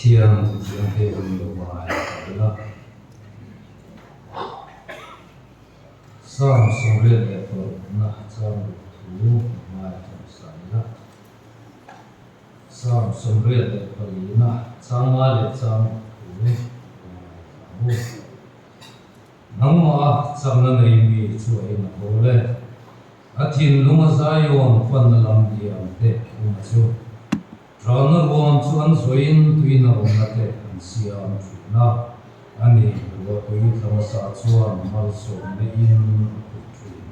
Pathian chu chiang thei awm lo mai ta ila. Psalm 86 chang ruk thu hmai hmasa ila. Psalm 84 chang nga leh chang ruk thu hmai thla u. Nangmah chakna nei mi chu a in a tho le. A thinlung a Zion panna lam diam te awm a chu. Ralna ruam chu an zuain tuina awmna te an siam thin a, a ni, ruahtui tla hmasa chuan malsawmna in a kut thin.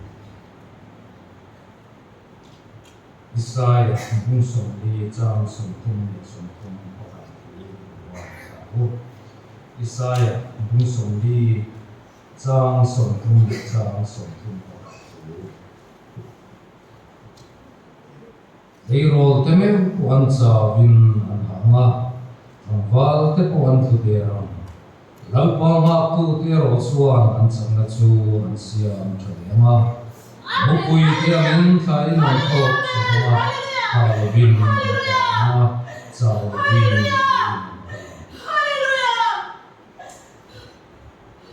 Isaia bung 40 chang 31 thu ruai thla u. Isaia bung 40 chang 30 leh chang 31 thu. Tleirawl te meuh pawh an chauin an hang a, tlangval te pawh an tlu der ang. Lalpa nghaktute erawh chuan an chakna chu an siam tha leh ang a, mupui te angin thlaiin an tawk chho ang a, thah lovin an tlan ang a, chau lovin tuin an kal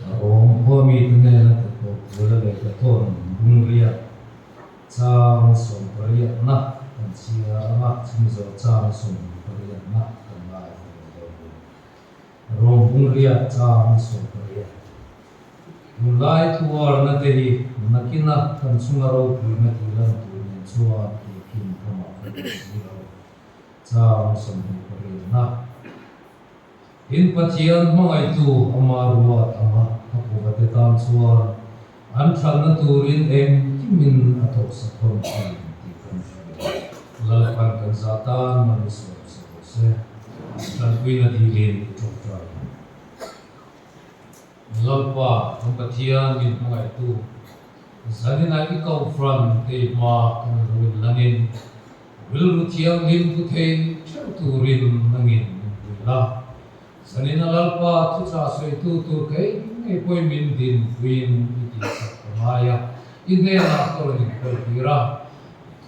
ang. Rom khua mite nena tihpawh bula lehkha thawn bungriat chang sawmpariatna kan chhiar ang a, chumi zawh chang sawmpariatna kan ngaithla leh dawn a ni. Rom bungriat chang sawmpariat. Tunlai thuarna te hi nakina kan chunga ropuina tih lan tur nen chuan tehkhin thamah kan awm si lo. Chang 28na. Tin, Pathian hmangaihtu ama ruat anga a kuvate tan chuan an thatna turin engkimin a thawksak dawn thin tih kan hria. Lalpan kan zah tan man i sawm sa rawh se. Tanpuina dilin i tawngtai ang. Lalpa, kan Pathian min hmangaihtu, zaninah i kohhran keimah kan lo inlanin, Rilru thianghlim pu thei theuh turin nangin min pui la. Zanina Lalpa thuchah sawitu tur kei ngei pawhin min dinpuiin i tihsak ka ngai a, i hnenah ka rawn inkhawih tir a.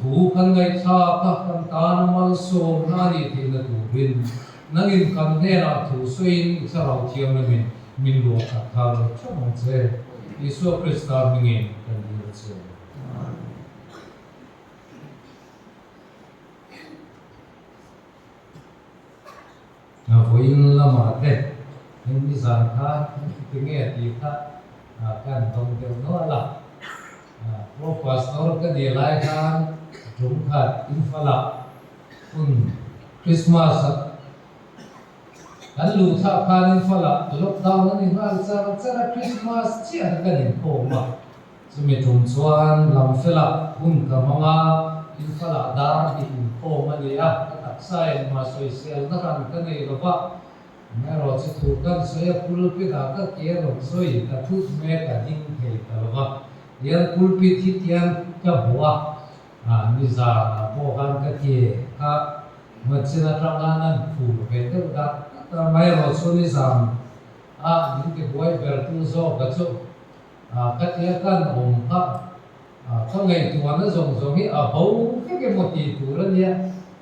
Thu kan ngaihthlak a, kan tana malsawmna a nih theihna turin nangin kan hnenah thu sawiin i thlarau thianghlimin min luah khat thar theuh ang che. Isua Krista hmingin kan dil a che. Vawiin lamah te heng nizan kha tinge tih kha ka han dawng deuh nual a. Pro Pastor ka nih lai khan tum khat Imphal-ah hun Christmas ah kan luh thlak khan Imphal-ah lockdown a ni nghal char char a, Christmas chiah kha kan inkhawm a. Chumi tum chuan Lamfela hun ka hmang a, Imphal-ah dar hnih inkhawm a ni a, ka taksa engmah sawiselna ran ka nei lo va, amaherawh chu thu kan sawi a, pulpit-ah ka ke rawn sawi ka thut mek a ding thei ta lo va, tihian pulpit hi tihian ka hmu a, nizanah pawh khan ka ke kha ngawtchin atang khan an phur ve deuh dat dat a, amaherawh chu nizan a min tibuai bertu zawk a chu. Ka tia kan awm kha ka ngaihtuahna zawng zawng hi a bo vek emaw tih tur a nia.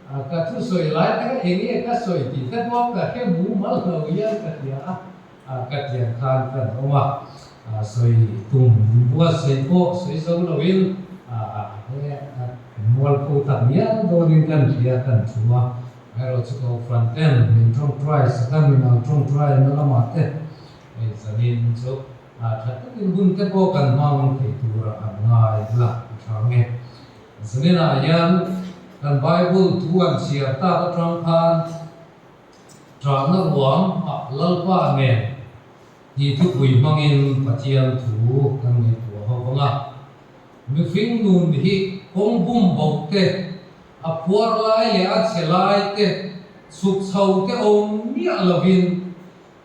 Ka thusawi lai te kha eng nge ka sawi tih te pawh ka hre mumal lo hian ka hria a, ka tiang khan kan awm a. Sawi tum buatsaih pawh sawi zo loin mualpho tak ngial dawnin kan hria kan thu a. Amaherawhchu Kohhran ten min tawngtai sak a, mimal tawngtai na lamah te hei zanin chu A tha takin hun te pawh kan hmang thei tura an ngai la a tha nge. Zaninah hian kan Bible thu an chhiar tak atang khan Ṭahna ruang ah Lalpa nen tih thupui hmangin Pathian thu kan ngaihtuah ho vang a. Mihring nun hi kawng bum bo te, a phuar lai leh a chhe lai te, chhuk chho te awm miah lovin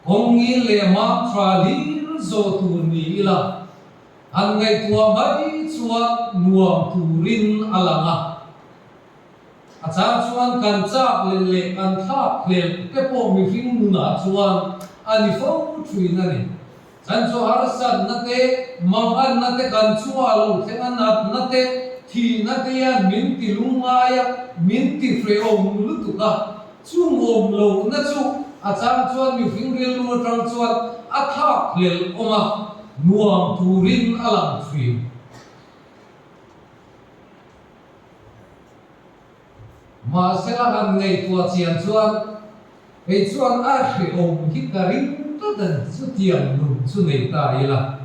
Kawngngil leh mam tha hlir zawh tur ni ila, an ngaihtuah mai chuan nuam turin a lang a. A chang chuan kan chak leh leh kan thlak hlelh te pawh mihring nunah chuan a ni fo thin a ni. Chan chu harsatna te, manganna te kan chungah lo thleng a natna te, thihna te hian min ti lungngai a, min ti hrehawm lutuk a. Chung awm lohna chu A chang chuan mihring rilru atang chuan a thlak hlel awm a, nuam turin a lang thin. Mahsela han ngaihtuah chian chuan kei chuan a hrehawm hi ka ring tlat a ni, chutiang nun chu nei ta ila.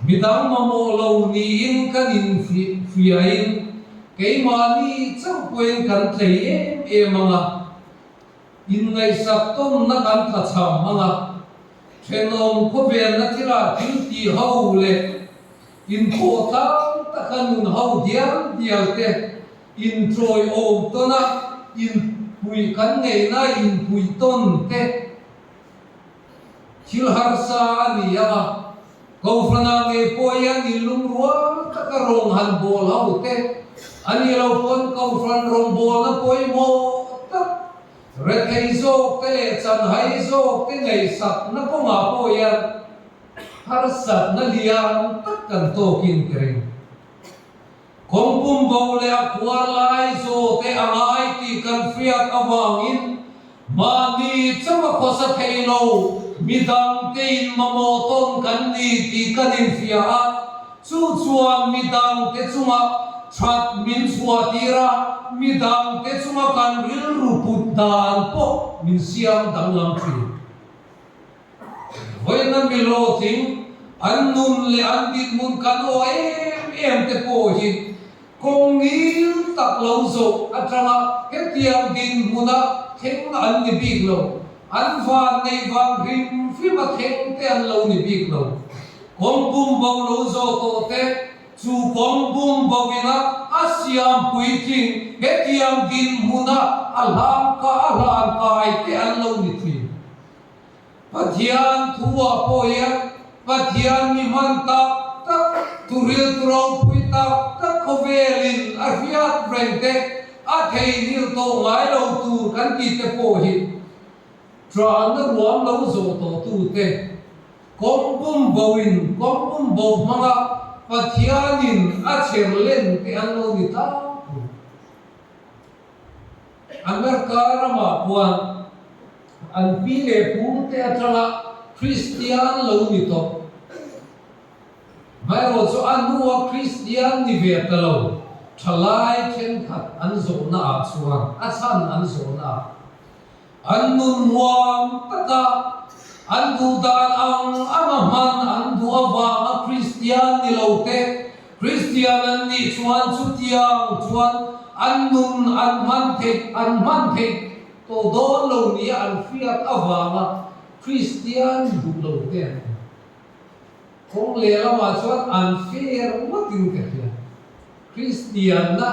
Midang mamawh lo niin kan infiahin keimahni chauh pawhin kan tlei em em ang a, inngaihsak tawnna kan tlachham ang a, thenawm khawvelna thila thil ti ho leh Inpawh tlang taka nun ho dial dial te, inchawi awm tawn a, inpuih kan ngeihna inpuih tawn te thil harsa a ni ang a, Kohhrana ngei pawh hian inlungrual taka rawng han bawl ho te a nih loh pawn Kohhran rawngbawlna pawimawh tak rethei zawk te leh chanhai zawk te ngaihsakna kawngah pawh hian Harsatna lian tak kan tawkin ka ring. Kawng pum bo leh a khuar lai zaw te a ngai tih kan hriat avangin mahni chauh a khawsa thei lo, midang te in mamawh tawn kan ni tih kan inhria a, chu chuan midang te chungah that min chhuah tir a, midang te chunga kan rilru put dan pawh min siam danglam thin. Vawiina mi hlawhtling, an nun leh an dinhmun kan aw em em te pawh hi kawng ngil tak lo zawh atanga hetiang dinhmuna thleng an ni bik lo. An van nei vang hrim hrim a thleng te an lo ni bik lo. Kawng bum bo lo zawh tawh te chu kawng bum bo ina a siam puitling hetiang dinhmuna a hlang ka a hlan kai te an lo ni thin. Pathian thuah pawh hian Pathian mi hman tak tak, thuril tu ropui tak tak khawvelin a hriat reng te, a theihnghilh tawh ngai lo tur kan tih te pawh hi ṭahna ruam lo zawh tawh tute kawng pum boin kawng pum bo hmanga Pathianin a chher len te an lo ni tlangpui. America ramah khuan an pi leh pu te atanga Kristian lo ni tawh. Hmaerawh chu a hnua Kristian ni ve ta lo thalai thenkhat an zawhna ah chuan a chhan an zawhna ah an nun nuam taka an duh dan ang anga hman an duh avanga Kristian ni lo te Kristian an nih chuan chutiang chuan an nun an hman theih an hman theih tawh dawn lo nia an hriat avanga Kristian duh lo te an awm. Kawng lehlamah chuan an fair ngawtin ka hria. Kristianna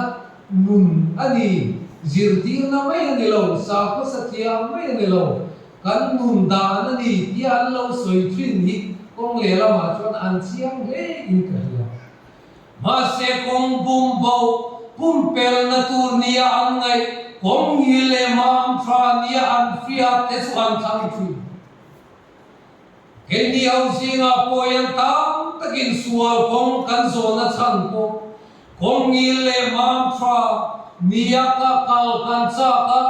nun a ni, zirtirna mai a ni lo, sakhaw sathiam mai a ni lo, kan nun dan a ni tia an lo sawi thin hi kawng lehlamah chuan an chiang hle in ka hria. Mahse kawng bum bo, pumpelna tur nia an ngaih, kawng ngil leh mam tha nia an hriat te chu an thlang thin. Keini ho zingah pawh hian tam takin sual kawng kan zawhna chhan pawh kawng ngil leh mam tha nia ka kal kan chak a,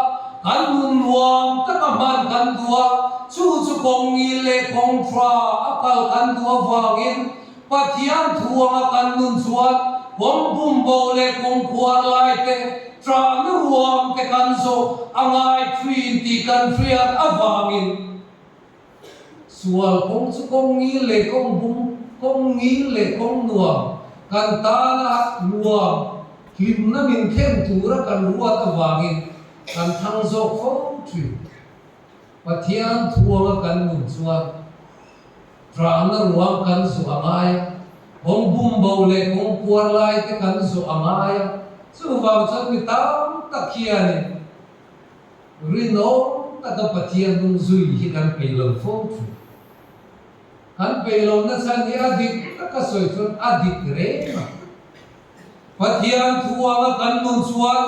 kan nun nuam taka hman kan duh a, chu chu kawng ngil leh kawng tha a kal kan duh avangin Pathian thu anga kan nun chuan kawng bumbo leh kawng khuar lai te, ṭahna ruam te kan zawh a ngai ṭhin tih kan hriat avangin Sual kawng chu kawng ngil leh kawng bum, kawng ngil leh kawng nuam, kan tana nuam, hlimna min thlen tura kan ruat avangin kan thang zawk fo thin. Pathian thuanga kan nun chuan ṭahna ruang kan zawh a ngai a, kawng bum bo leh kawng puar lai te kan zawh a ngai a, chuvang chuan mi tam tak hianin Rinawm taka Pathian hnung zui hi kan peih lo fo thin. Kan peih lo nasa hi a dik taka sawi chuan a dik reng a. Pathian thu anga kan nun chuan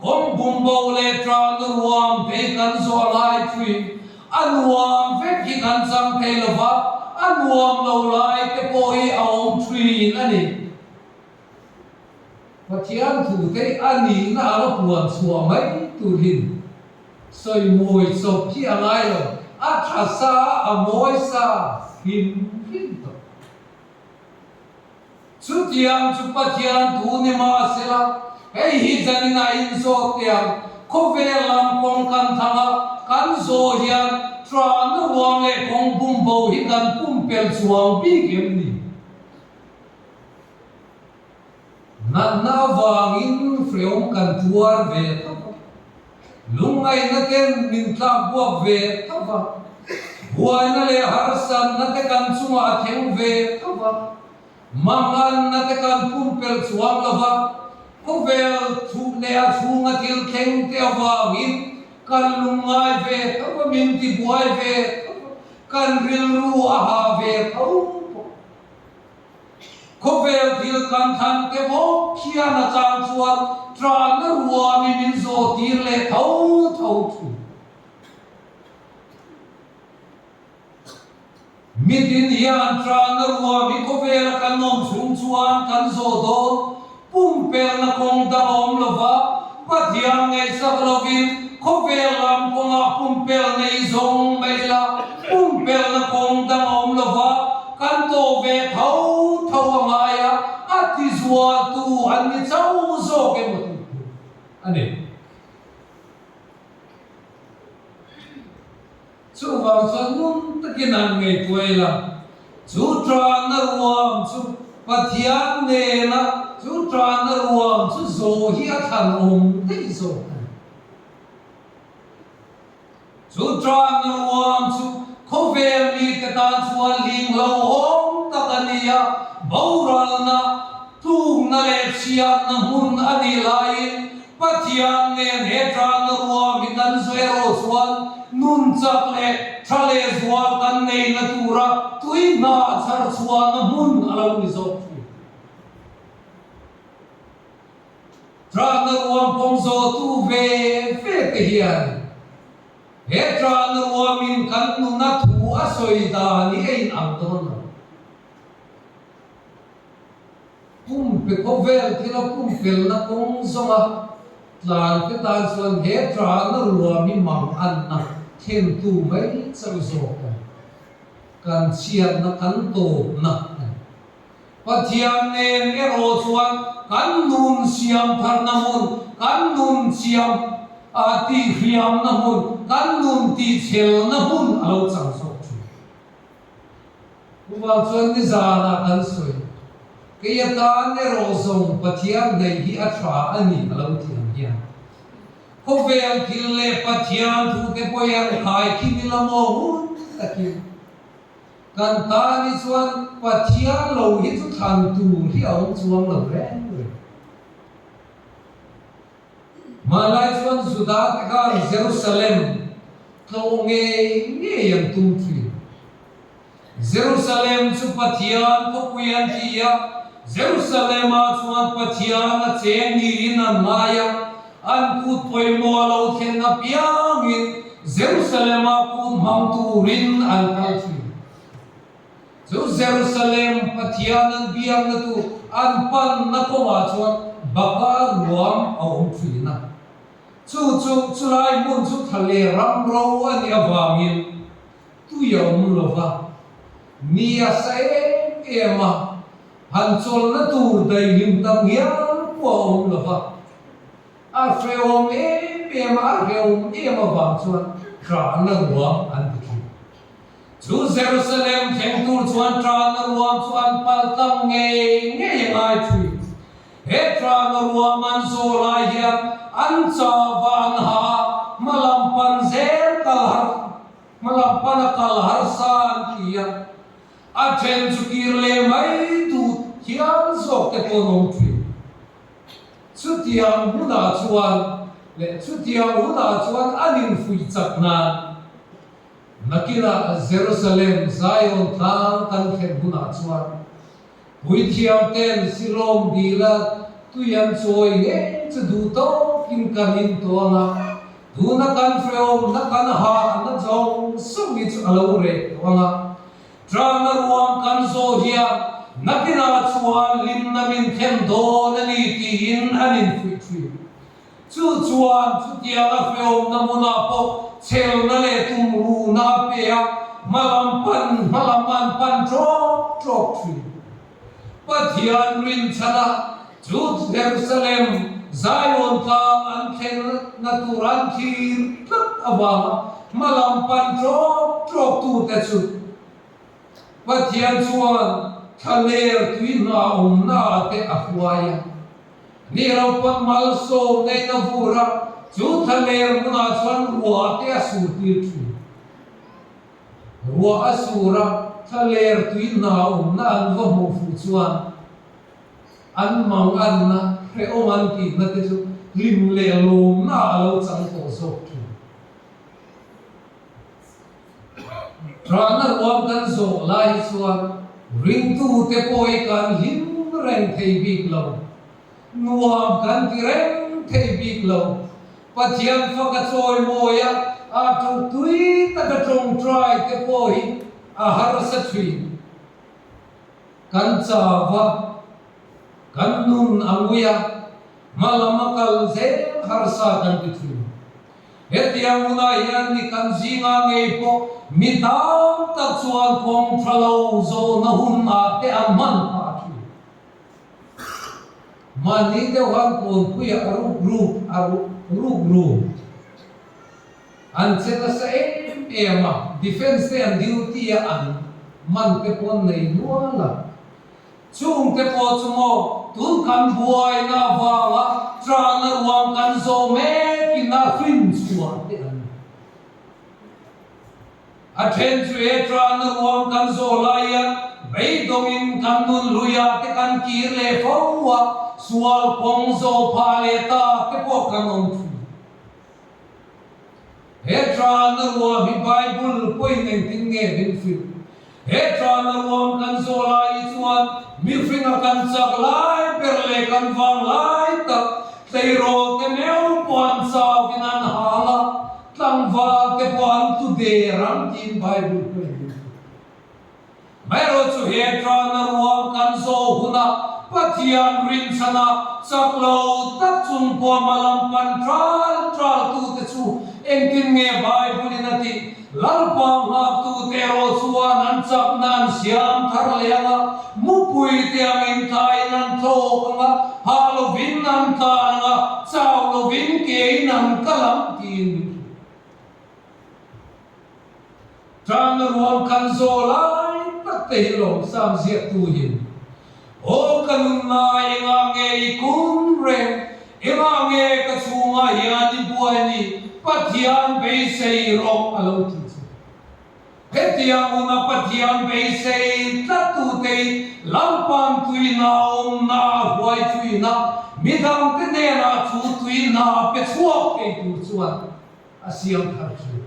kawng bumbo leh ṭahna ruam te kan zawh a ngai thin. A nuam vek hi kan chang thei lo va, a nuam lo lai te pawh hi a awm thin a ni. Pathian thu te a nihna anga puan chhuah mai turin. Sawi mawi chawp hi a ngai lo, a tha sa, a mawi sa hlim hlim tawh. Chutiang chu Pathian thu ni mahsela, hei hi zanin a inzawt teh ang, khawvel lam kawng kan thang a, kan zawh hian ṭahna ruang leh kawng bumbo hi kan pumpelh chuang bik em ni? Natna avangin hreawm kan tuar ve tho va, lungngaihna ten min tlak buak ve tho va, buaina leh harsatna te kan chungah a thleng ve tho va, manganna te kan pumpelh chuang lo va, khawvel thup leh a chhunga thil thleng te avangin kan lungngai ve tho va, min tibuai ve tho va, kan rilru a hah ve tho bawk. Khawvel thil kan thlan te bawk khian a chang chuan ṭahna ruami min zawh tir leh tho tho ṭhin. Mitin hian ṭahna ruami khawvela kan awm chhung chuan kan zawh dawn pumpelna kawng dang a awm lova, Pathian ngaihsak lovin khawvel lam kawngah pumpel nei zawng mai ila, pumpelna kawng dang a awm lova, kan tawh ve tho tho a ngai a, a tizualtu an ni chauh zawk emaw tih tur a ni. Chuvang chuan ngun takin an ngaihtuah ila, chu tanna ruam chu Pathian nena chu tanna ruam chu zawh hi a thlan awm daih zawk a ni. Chu tanna ruam chu khawvel mite tan chuan hling hlauhawm tak a ni a, boralna, tlukna leh chhiatna hmun a nih laiin Pathian nen he ṭahna ruam hi kan zu erawh chuan nun chak leh ṭha leh zual kan neihna tura tui hna chhar chhuahna hmun a lo ni zawk ṭhin. Ṭahna ruam kawng zawhtu ve ve te hian he ṭahna ruamin kan nuna thu a sawi dan hi a inang dawn lo. Pumpe khawvel thila pumpelna kawng zawnga tlante tan chuan he ṭahna ruam hi mang anna thlentu mai chauh zawk a ni. Kan chhiatna kan tawpna a ni. Pathian nen erawh chuan kan nun siam tharna hmun, kan nun siam tihhriamna hmun, kan nun tihchhelna hmun a lo chang zawk ṭhin. Chuvang chuan nizanah kan sawi, Kei atan erawh zawng Pathian hnaih hi a tha a ni a lo ti ang hian. Khawvel thil leh Pathian thute pawh hian khaikhin ila maw hun takin kan tan hi chuan Pathian lo hi chu thlan tur hi a awm chuang lo reng reng. Hmanlai chuan Juda te khan Jerusalem tlawh ngei ngei an tum thin. Jerusalem chu Pathian khawpui an ti a, Jerusalem-ah chuan Pathian a cheng niin an ngai a, an kut pawimawh a lo thlen apiangin Jerusalem-ah kut hmang turin an kal thin. Chu Jerusalem Pathian an biakna tur an panna kawngah chuan baka ruam a awm thin a. Chu chu chulai hmun chu thla leh ram ro a nih avangin tui a awm lo va, mi a sa em em a, han chawlhna tur daihlim tak ngial pawh a awm lo va. A hrehawm em em a, a hrehawm em avang chuan ṭahna ruam an ti thin. Chu Jerusalem thleng tur chuan ṭahna ruam chu an pal tlang ngei ngei a ngai thin. He ṭahna ruam an zawh lai hian an chauva an ha a, hmalam pan zel kal har, hmalam pana kal harsa an ti a. A ṭhen chu kir leh mai duh thial zawk te pawh an awm thin. Chutiang hunah chuan leh chutiang hunah chuan an infuih chak nan Nakinah Jerusalem Zion tlang kan thlen hunah chuan Puithiam ten Silom dila tui an chawi ngei chu duh tawkin kan intuang a, tuna kan hrehawmna kan hahna zawng zawng hi chu a lo reh tawh ang a. Ṭahna ruang kan zawh hian nakinah chuan hlimna min thlen dawn a ni tiin an infuih ṭhin. Chu chuan chutianga hrehawmna hmunah pawh chhelna leh tumruhna a pe a, hmalam pan hmalam an pan ṭawk ṭawk ṭhin. Pathian rinchhana chu Jerusalem Zion tlang an thlenna tur an thlir tlat avanga hmalam pan ṭawk ṭawktute chu Pathian chuan thlaler tui hna awmna ah te a hruai a. Ni lo pawn malsawm neih na vur a, chu thlaler hmunah chuan ruah te a sur tir thin. Ruah a sur a, thlaler tui hna awmna an va hmuh fuh chuan an mang anna, hrehawm an tihna te chu hlim leh lawmna a lo chang tawh zawk thin. Rahna ruam kan zawh lai hi chuan ringtute pawh hi kan hlim reng thei bik lo, nuam kan ti reng thei bik lo. Pathian fak a chawimawi a, a tuk tui taka tawngtai te pawh hi a harsa thin. Kan chau a, kan nun a ngui a, hma lam a kal zel harsa kan ti thin. Hetiang hunah hian mi kan zinga ngei pawh mi tam tak chuan kawng tha lo zawhna hun ah te an hman phah thin. Mahni deuh han kawnpuiah a ruk ruk a ruk ru an che nasa em em a, defence te an duty a an man te pawh an nei nual a. Chungte pawh chu maw tun kan buaina avanga ṭahna ruang kan zawh mekin a hrin chhuah te an ni. A ṭhen chu he ṭahna ruang kan zawh lai hian beidawngin kan nun hluiah te kan kir leh fo a, sual kawng zawh phah leh ta te pawh kan awm ṭhin. He ṭahna ruang hi Bible pawhin engtin nge min hrilh? He ṭahna ruang kan zawh lai hi chuan mihringa kan chak lai ber leh kan vang lai tak tleirawl te meuh pawh an chauhin an hal a, tlangval te pawh an tlu der ang tiin Bible pawhin min hrilh. Hmaerawh chu he ṭahna ruang kan zawh hunah Pathian rinchhanah chak lo tak chung pawh hmalam pan ṭal ṭaltute chu engtin nge Bible-in a tih? Lalpa nghaktute erawh chuan an chakna an siam thar leh ang a, mupui te angin tlaiin an tlawk ang a, hah lovin an tlan ang a, chau lovin kein an kal ang tiin min hrilh. Ṭahna ruang kan zawh lai tak te hi lawmsam ziaktu hin Aw ka nunna engah nge i kun reng, engah nge ka chhungah hian i buai ni, Pathian beisei rawh a lo ti chu. Hetiang huna Pathian beisei tlat tute hi Lalpan tuina awmna a huai thuina midangte hnenah chu tuina a pe chhuak thei tur chuan a siam thar thin.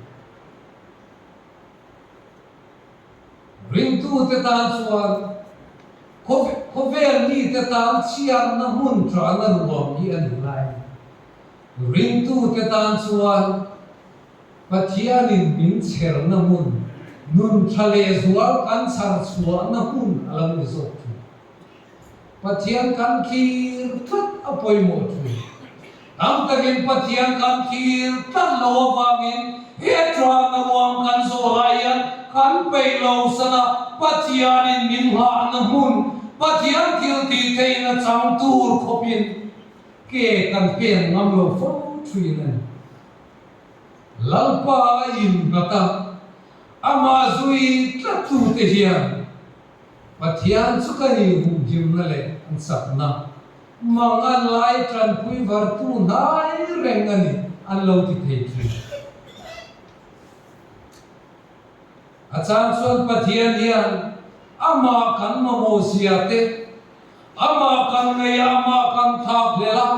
Ringtute tan chuan khawvel mite tan chhiatna hmun ṭahna nuam hi a ni lai. Ringtute tan chuan Pathianin min chherna hmun, nun ṭha lehzual kan chhar chhuahna hmun a lo ni zawk thin. Pathian kan thlir tlat a pawimawh thin. Tam takin Pathian kan thlir tlat lo avangin he ṭahna ruang kan zawh lai hian kan peih lo sana Pathianin min nghahna hmun, Pathian thil tih theihna chang tur khawpin ke kan pen ngam lo fo thin a ni. Lalpa a innghat a, amah zui tlattute hian Pathian chu ka inhumhimna leh an chakna mang an lai tanpui vartu hnai reng a ni an lo ti thei thin. A chang chuan Pathian hian amah kan mamawh zia te, amah kan ngaih a, amah kan thlak hlel a,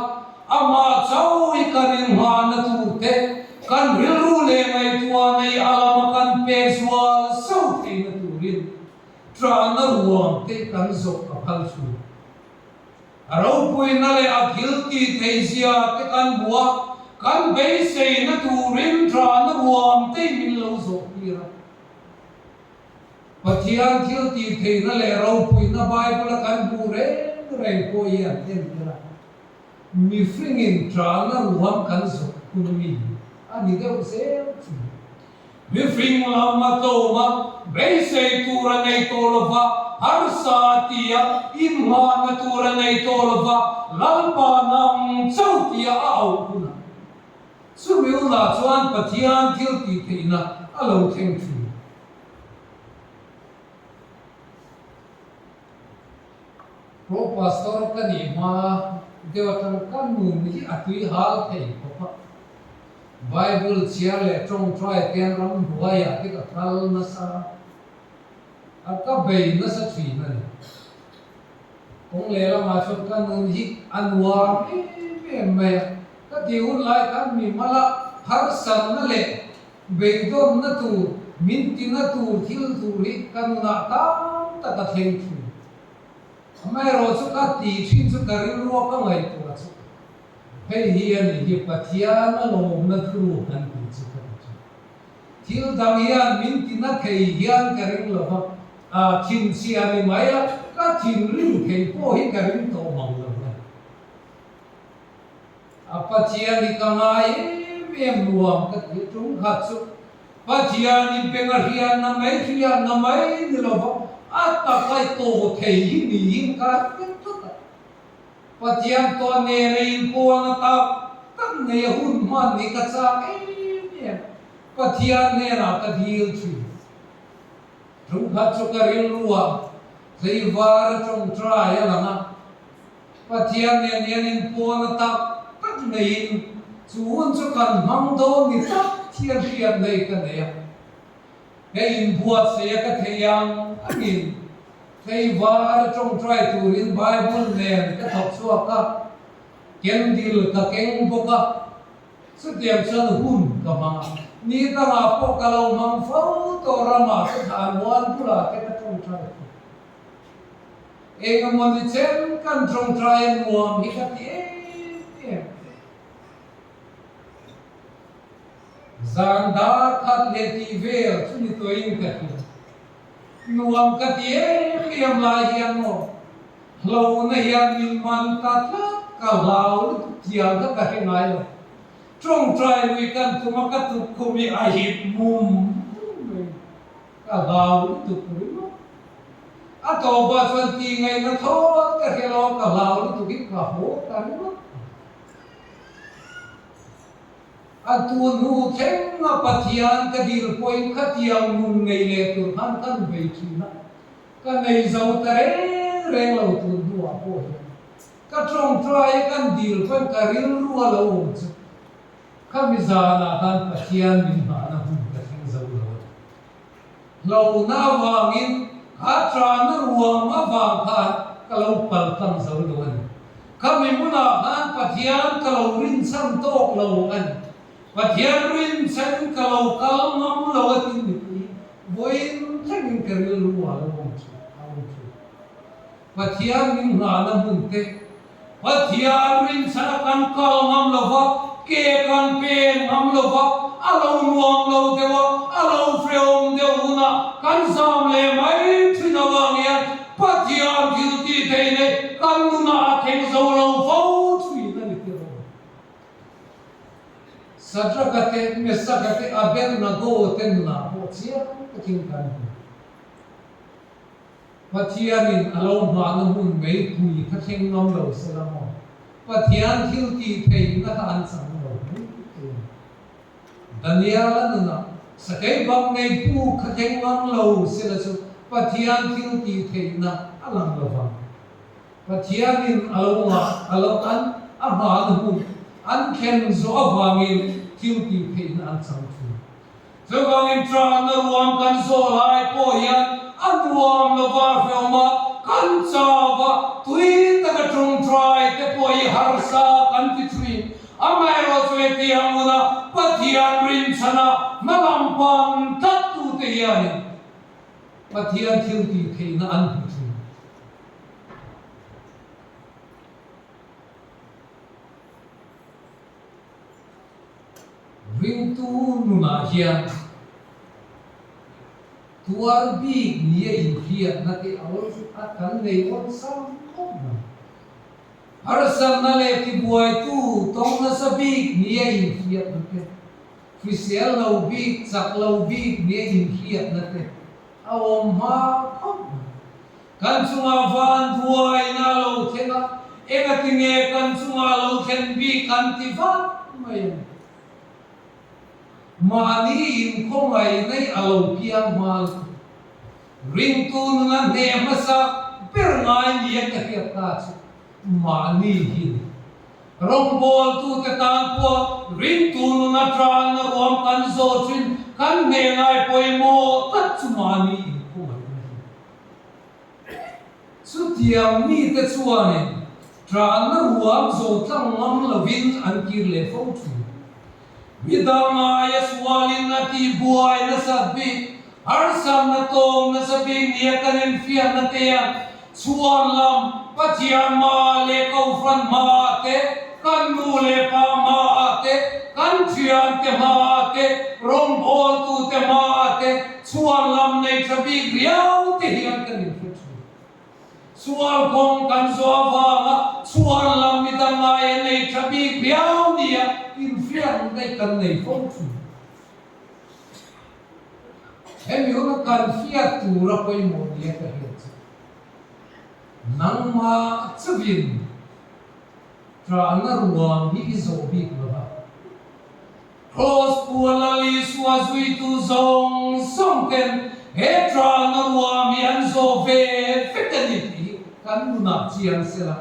amah chauh hi kan inghahna tur te, kan rilru leh ngaihtuah nei a lama kan pek zual sauh theihna turin Ṭahna ruang te kan zawh a phal thin. A ropuina leh a thil tih theihzia te kan hmu a, kan beiseina turin ṭahna ruang te min lo zawh tir a. Pathian thil tih theihna leh ropuina Bible-a kan hmuh reng reng pawh hi an en tir a. Mihringin ṭahna ruam kan zawh hun mi a ni deuh zel thin. Mihring lam a tlawm a, beisei tur a nei tawh lo va, harsa a ti a, inhmanna tur a nei tawh lo va, Lalpa nang chauh tia a auh hunah chumi hunah chuan Pathian thil tih theihna a lo thleng thin. Pro Pastor ka nih hma deuh atang ka nun hi a tui hal thei khawp a. Bible chhiar leh tawngtai te an ram hnuaiah te ka kal nasa a, ka bei nasa thin a ni. Kawng lehlamah chuan ka nun hi a nuam em em mai a, ka tih hun lai khan mi mala harsatna leh Beidawnna tur, min tina tur thil tur hi ka nunah tam tak a thleng thin. Amaherawh chu ka tih thin chu ka rilrua ka ngaihtuah chu hei hi a ni hi Pathian a lawmna thuruk an tih chu ka ti thin. Thil dang hian min tina thei hian ka ring lo va, a thinchhia ni mai a, ka thinrim thei pawh hi ka ring tawh mang lo a ni. A Pathian hi ka ngai em em nuam ka ti a, tum khat chu Pathian i beng a hriatna mai hriatna mai ni lova a tak ai tawh thei hi niin ka hre tlat a. Pathian tawh nena inpawlna tak tak nei a hun hman hi ka chak em em, Pathian hnenah ka dil thin. Tum khat chu ka rilru a, tleivar a tawngtai a lang a, Pathian nen hian inpuan a tak tak neiin chu hun chu kan hmang dawn ni tak thian hriat nei ka nei a. Ka inbuatsaih a ka thei ang angin tleivar a tawngtai turin Bible nen ka thawk chhuak a, candle ka keng bawk a, chutiang chuan hun ka hmang a. Ni dangah pawh ka lo hmang fo tawh ramah te thlan muan bulah te ka tawngtai thin. Engemaw ni chen kan tawngtai a nuam hi ka ti em em. Zan dar khat leh tih vel chu ni tawhin ka hria. Nuam ka ti em em lai hian maw hlauhna hian min man ta tlat ka hlau lutuk thiam kha ka hre ngai lo. Tawngtai lui kan tum a ka tukkhum hi a hip mum mum mai. Ka hlau lutuk ringawt. A tawpah chuan ti ngaihna thawt ka hre lo, ka hlau lutuk in ka haw ta ringawt. A tun hnu thlenga Pathian ka dil pawhin khatiang nun nei leh tur khan kan bei thin a, ka nei zo ta reng reng lo tun hnuah pawh hian ka tawngtai a kan dil chuan ka rilru a lo awm chu. Khami zanah khan Pathian min hmahna hun ka thleng zo lo a ni. Hlauhna avangin kha ṭahna ruam avang khan ka lo pal tlang zo lo a ni. Khami hmunah khan Pathian ka lo rinchhan tawk lo a ni. Pathian rinchhan ka lo kal ngam lo a tin mipui vawiin thlengin ka rilru a lo awm ṭhin a awm ṭhin. Pathian min nghahna hmun te Pathian rinchhan a kan kal ngam lo va, ke kan pen ngam lo va, a lo nuam lo deuh a, a lo hrehawm deuh hunah kan zam leh mai thin avang hian Pathian thil tih theih leh kan nunah a thleng zo lo fo thin a ni tih rawh. Sadraka te, Mesaka te, Abednego te nunah pawh chiang takin kan hmu. Pathianin a lo hmahna hmun meipui kha thleng ngam lo se la maw? Pathian thil tih theihna kha an chang lo mai thei a ni. Daniel-a nunah sakei bang nei puk kha thleng ngam lo se la chu Pathian thil tih theihna a lang lo vang. Pathianin a lo ngah, a lo an a hmahna hmun an thlen zawh avangin thil tih theihna an chang thin. Chuvangin ṭahna ruam kan zawh lai pawh hian a nuam lova hrehawm a, kan chau a, tui taka ṭawngṭai te pawh hi harsa kan ti ṭhin. Amaherawhchu hetiang hmuna Pathian rinchhana hmalam pan tlattute hianin Pathian thil tih theihna an hmu ṭhin. Ringtu nunah hian tuar bik nia inhriatna te a kan nei awlsam khawp mai. Harsatna leh tibuaitu tawng nasa bik nia inhriatna te, hrisel lo bik, chak lo bik nia inhriatna te a awm hma khawp mai. Kan chungah van buaina a lo thleng a, engatinge kan chungah a lo thlen bik kan ti vat mai a ni. Mahni inkhawngaihna i a lo piang hma lutuk. Ringtu nuna hneh hmasa ber ngai nia ka hriat ta chu mahni hi ni. Rawngbawltute tan pawh ringtu nuna tanna ruam kan zawh thin kan hneh ngai pawimawh tak chu mahni inkhawngaihna hi ni. Chutiang mite chuanin tanna ruam zo tlang ngam lovin an kir leh fo thin. Mi dang aia sualin a tihbuai nasat bik, harsatna tawng nasa bik nia kan infiamna te hian chhuan lam Pathian hma leh Kohhran hma te, kan nu leh pa hma te, kan thiante hma te, rawngbawltute hma te, Chhuan lam nei tha bik riau te hian kan inhre thin. Sual kawng kan zawh avanga chhuan lam mi dang aia nei tha bik riau nia inhriat daih kan nei fo thin. Hemi huna kan hriat tura pawimawh nia ka hriat chu nangmah chuvin ṭahna ruang hi i zawh bik lo va. Kraws puala Isua zuitu zawng zawng ten he ṭalna ruam hi an zawh ve vek a ni tih hi kan nunah chiang sela.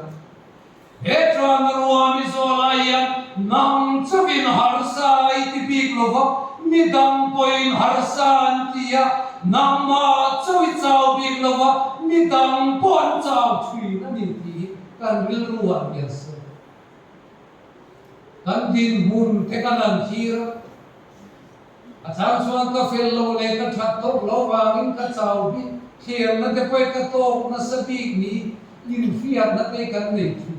He ṭalna ruam i zawh lai hian nang chauhin harsa i ti bik lo va, mi dang pawhin harsa an ti a, nangmah chauh i chau bik lo va, mi dang pawh an chau ṭhin a ni tih hi kan rilru ah hian sawi. Kan dinhmun te kan an thlir a, a chang chuan ka fel lo leh ka that tawk lo vangin ka chau bik, thlemna te pawh ka tawk nasa bik ni inhriatna te kan nei thin.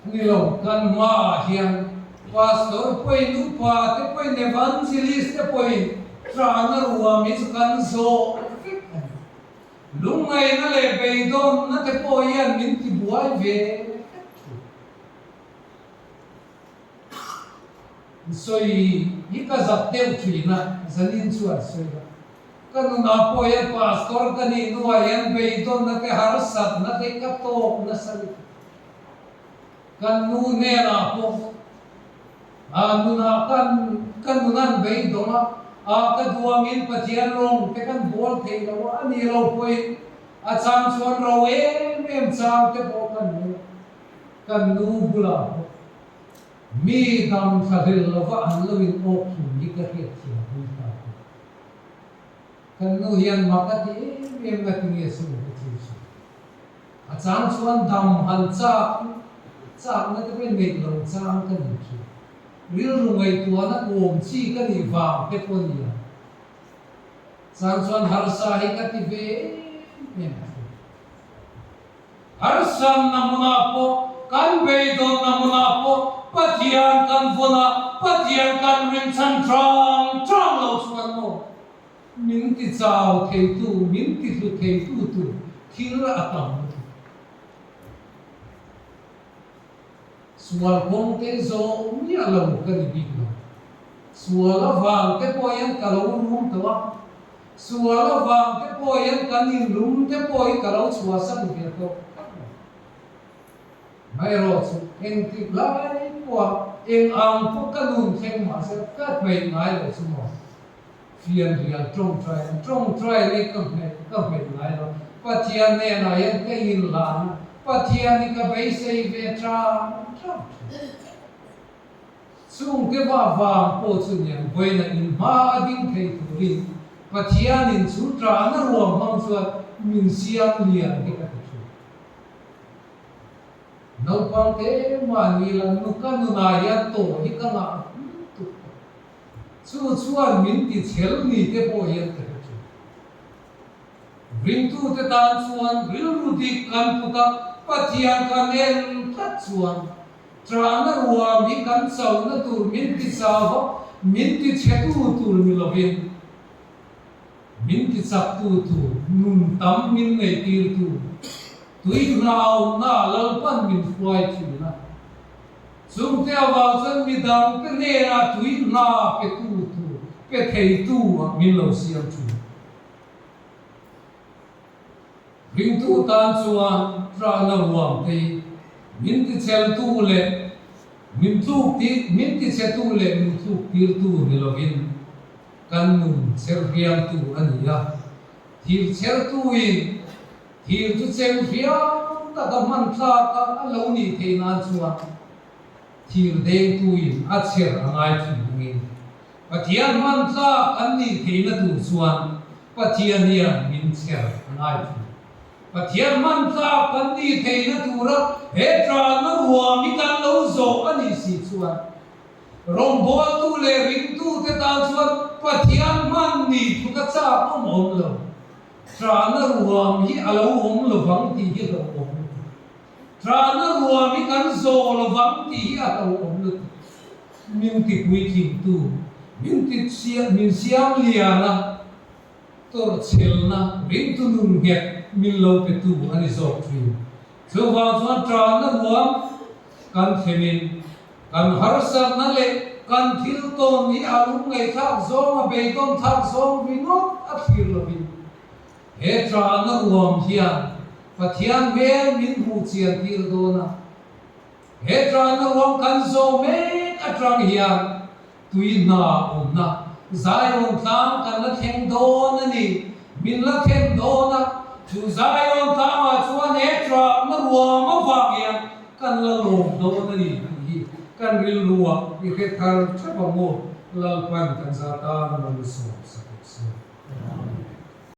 Ni lo, kan hmaah hian Pastor pawhin upa te pawhin Evangelist te pawhin ṭahna ruam hi chu kan zawh vek a ni. Lungngaihna leh beidawnna te pawh hian min tibuai ve vek thin. Sawi hi ka zak deuh thin a, zanin chuan sawi la. Ka nunah pawh hian pastor ka nih hnuah hian beidawnna te harsatna te ka tawk nasa lutuk. Kan nu hnenah pawh a nunah kan ka nunan beidawng a, a ka duangin Pathian rawng te kan bawl thei lo a, a ni lo pawhin a chang chuan ro em em chang te pawh kan nei a, kan nu bulah pawh mi dang thlahlel lova an lo in awk hlum hi ka hriat thiam pui ta pawh. Kan nu hian mak a ti em em nga tinge chung te thil chu. A chang chuan dam han chak chakna te pawhin neih lo chang ka ni thin. Rilru ngaihtuahna awm chi ka nih vang te pawh nia. Chang chuan harsa hi ka ti ve em em thin. Harsanna hmunah pawh, kan beidawnna hmunah pawh Pathian kan vawn a, Pathian kan rinchhan ṭang ṭang lo chuan maw? Min ti chau theitu, min ti hlu theitu tur thil a tam lutuk. Sual kawng te zawh miah lo ka ni bik lo. Sual avang te pawh hian ka lo rum tawh a, sual avang te pawh hian kan inlum te pawh hi ka lo chhuahsan ve tawh khawp mai. Amaherawhchu engtik lai pawha eng ang pawh ka nun thleng mahse ka hmeih ngai lo chu maw? Fianrial tawngtai an tawngtai ni ka hmeh ka hmeh ngai lo. Pathian hnenah hian ka inhlan a, Pathian hi ka beisei ve tang tang thin. Chungte va vang pawh chu niang vawiin a inhma a ding thei turin Pathianin chu tahna ruam hmang chuan min siam lian hi ka ti thin. Naupang te mahni lam nu ka nunah hian tawh hi ka ngah lutuk tawh. Chu chuan min ti chhel ni te pawh hian ka hre thin. Ringtute tan chuan rilru dik kan put a, Pathian kan en tlat chuan ṭahna ruam hi kan chauhna tur min ti chau va, min ti chhetu tur ni lovin min ti chaktu tur nun tam min neihtirtu. Tui hna awmna Lalpan min hruai thin a. Chungte avang chuan midangte hnenah tui hna petu tur, pe theitu ah min lo siam thin. Ringtu tan chuan ṭahna ruam te hi min ticheltu leh min tluk ti min tichhetu leh min tluk tirtu ni lovin kan nun cher hriamtu a ni a. Thir chertuin thir chu chem hriam taka hman tlak a a lo nih theih nan chuan thir dengtuin a cher a ngai thin angin Pathian hman tlak an nih theihna tur chuan Pathian hian min chher a ngai thin. Pathian hman tlak kan nih theihna tura he tanna ruam hi kan lo zawh a nih si chuan rawngbawltu leh ringtute tan chuan Pathian hman nih thu ka chak awm awm lo. Tanna ruam hi a lo awm lovang tih hi a lo awm lutuk. Tanna ruam hi kan zawh lovang tih hi a lo awm lutuk. Min ti puitlingtu, min ti min siam lian a, tawrhchhelna ringtu nun nghet min lo petu a ni zawk thin. Chuvang chuan tanna ruam kan thlenin kan harsatna leh kan thil tawn hi a lungngaihthlak zawng a beidawn thlak zawng ringawt a thlir lovin he tanna ruam hian Pathian hmel min hmuh chian tir dawn a. He ṭahna ruang kan zawh mek aṭang hian tui hna awmna Zion tlang kan la thleng dawn a ni. Min la thlen dawn a, chu Zion tlangah chuan he ṭahna ruam avang hian kan la lawm dawn a ni tih hi kan rilruah i hre thar ṭhep ang u, Lalpan kan zah tan mal sawm sak rawh se.